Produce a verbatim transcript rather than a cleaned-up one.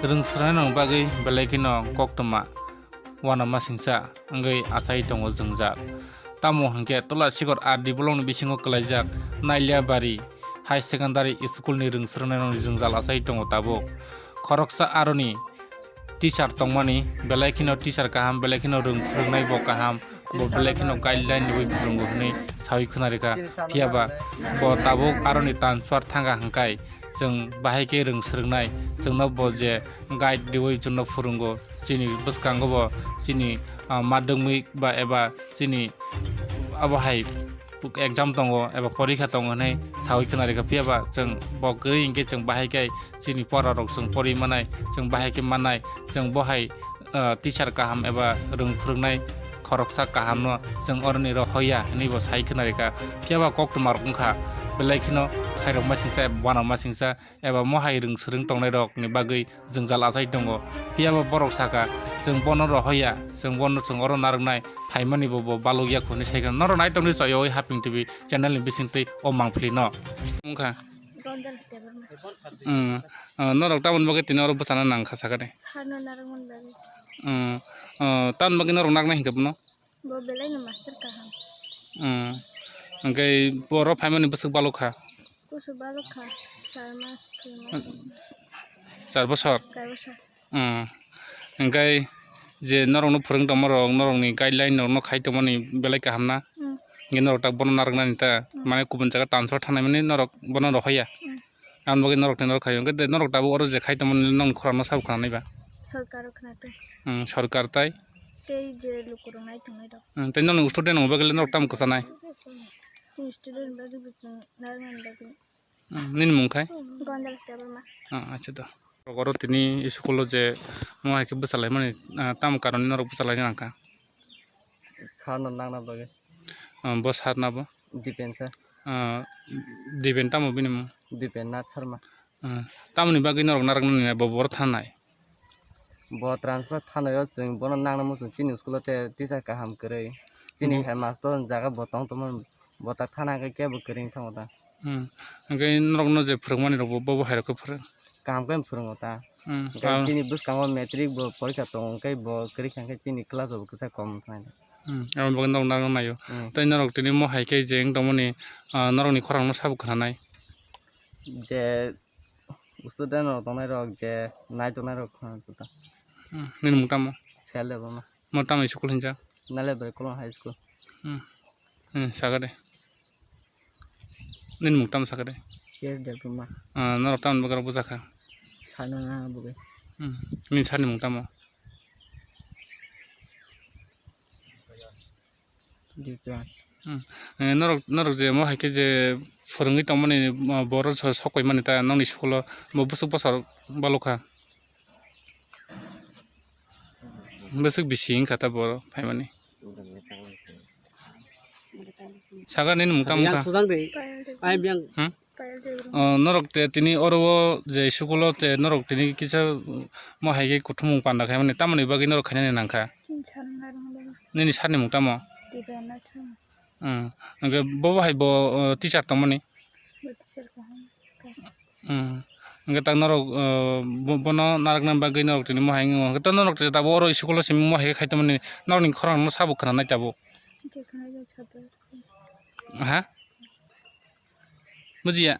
Rwng swrwngnairokni bagwi belai kheno koktwma uanama singcha wngwi achai tongo jwngjal. Tamo hwnkhe Tulasikor R D blockni bisingo kwlaijak Nailiabari High Secondary Schoolni rwng swrwngnairokni jwngjal achai tongo tabuk. Khoroksa aroni teacher tongmani, belai kheno teacher kaham, belai kheno rwng phwrwngnai bo kaham, bo belai kheno guideline rwui phwrwngo hwnwi saui khwnarikha. Phiyaba bo tabuk aroni transfer thangkha hwnkhe chwng bahai khe rwng swrwngnai, chwngno bo je guide rwui chwngno phwrwngo, chini bwskango bo chini, ah, madhyamik ba eba chini abo hai exam tongo eba porikha tongo hwnwi saui khwnarikha. Phiyaba chwng bo kwrwi hinkhe chwng bahai khe chini porarok chwng pori manai, chwng bahai khe mannai, chwng bo hai, ah, teacher kaham eba rwng phwrwngnai khoroksa kahamno chwng oroni rw hoya hwnwi bo sai khwnarikha. Phiyaba koktwmarok wngkha belai kheno khairokma singcha eba uanama singcha eba mohai rwng swrwng tongnairokni bagwi jwngjal achai tongo. Phiyaba borok sakha, "Chwng bono rw hoya, chwng bono chwng oro narwknai, phaimani bo bo balukya," hwnwi saikha. Norok nai tongdi Choyawi Haping T V channelni bisingtwi o mangpilino. Wngkha. Gonjal Debbarma. Hmm. Ah, norok tamoni bagwi tini oro bwchana nangkha sakha de. Sarno narwkmani bagwi. Hmm. Ah, tamoni bagwi norok narwknai hinkhe bono? Bo belaino master kaham. Hmm. Hwnkhe boro phaimani bwswk balukha? Kusu balukha, char mas, soi mas. Char bosor? Char bosor. Hmm. Hwnkhe je norokno phwrwng tongmarok, norokni guideline norokno khai tongmani belai kaham na? Hmm. Hwnkhe norok tak bono narwknani ta? Hmm. Mane kubun jaga transfer thangnai mani norok bono rohoya? Hmm. Aboni bagwi norok tei norok khaio. Hwnkhe de norok tabuk oro je khai tongmani nokni khorangno sabo khwnanai ba? Sorkar o khwnato. Hmm, sorkar tai? Tei je lukurok nai tongnai rok. Hmm, tei nokni student rokni bagwi le norok tamo kwchanai? Student bagwi bo chwng narwknani bagwi. Hmm, nini mung khai? Gonjal Debbarma. Ah, acha do. Oro tini school o je mo hai khe bwchalaimani, ah, tamo karon norok bwchalaina nangkha? Sir no nangna bagwi. Ah, bo sir na bo? Dipen sir. Ah, Dipen tamo bini mung? Dipen Nath Sharma. Ah, tamoni bagwi norok narwknani bo boro thanai? Bo transfer thanaio chwng bono nangna muchung chini school o te teacher kaham kwrwi. Chini bo headmaster jaga bo tong tongmani bo ta thana hwnkhe kebo kwrwi wng thango ta. Hmm. Hwnkhe norokno je phwrwngmani rok bo, bo, bo hai rok khe phwrwng? Kaham khe phwrwngo ta. Hmm. Hwnkhe ah, chini bwskango matric bo porikha tongo hwnkhe bo kwrwi kha hwnkhe chini class rok bo kwchak kom wng thanai. Hmm. Aboni bagwi norok narwkna naio. Hmm. Tei norok tini mo hai khe je wng tongmani, ah, norokni khorangno sabo khwnanai? Je student rok tongnai rok je nai tongnai rok khna juda. Hmm, nini mung tamo? Sel Debbarma. Mo tamo school hinjak? Nailiabari Kolon High School. Hmm. Hmm, sakade. Nini mung tamo sakade? C S Debbarma. Ah, norok tamo bagwi rok bwjakha? Sana na bugwi. Hmm. Nini sir ni mung tamo? Dipen. Hmm. Eh, norok, norok je mo hai khe je phwrwngwi tongmani, ah, boro so-, sokoi mani ta nokni school o bo bwswk bwswk balukha? Bwswk bisi wngkha ta boro phaimani? Sakha nini mung tamo wngkha? Sujang de. Ai biang. Hmm? Oh, norok te tini oro o je school o te norok tini kisa, mm, mo hai khe kuthumung panda khaimani tamoni bagwi norok khainani nangkha? Chini sir ni narwkna bagwi. Nini sir ni mung tamo? Dipen Nath Sharma. Hmm. Hwnkhe bo bo hai bo, oh, teacher tongmani? Bo teacher kaham. Hmm. Hwnkhe tak norok, oh, bo-, bono narwkna bagwi norok tini mo hai wngwi mano. Hwnkhe to norok te tabuk oro school o simi mo hai khe khai tongmani norokni khorang no sabo khwnanai tabuk? Je khwnai jak chador. Ha? Bujiya?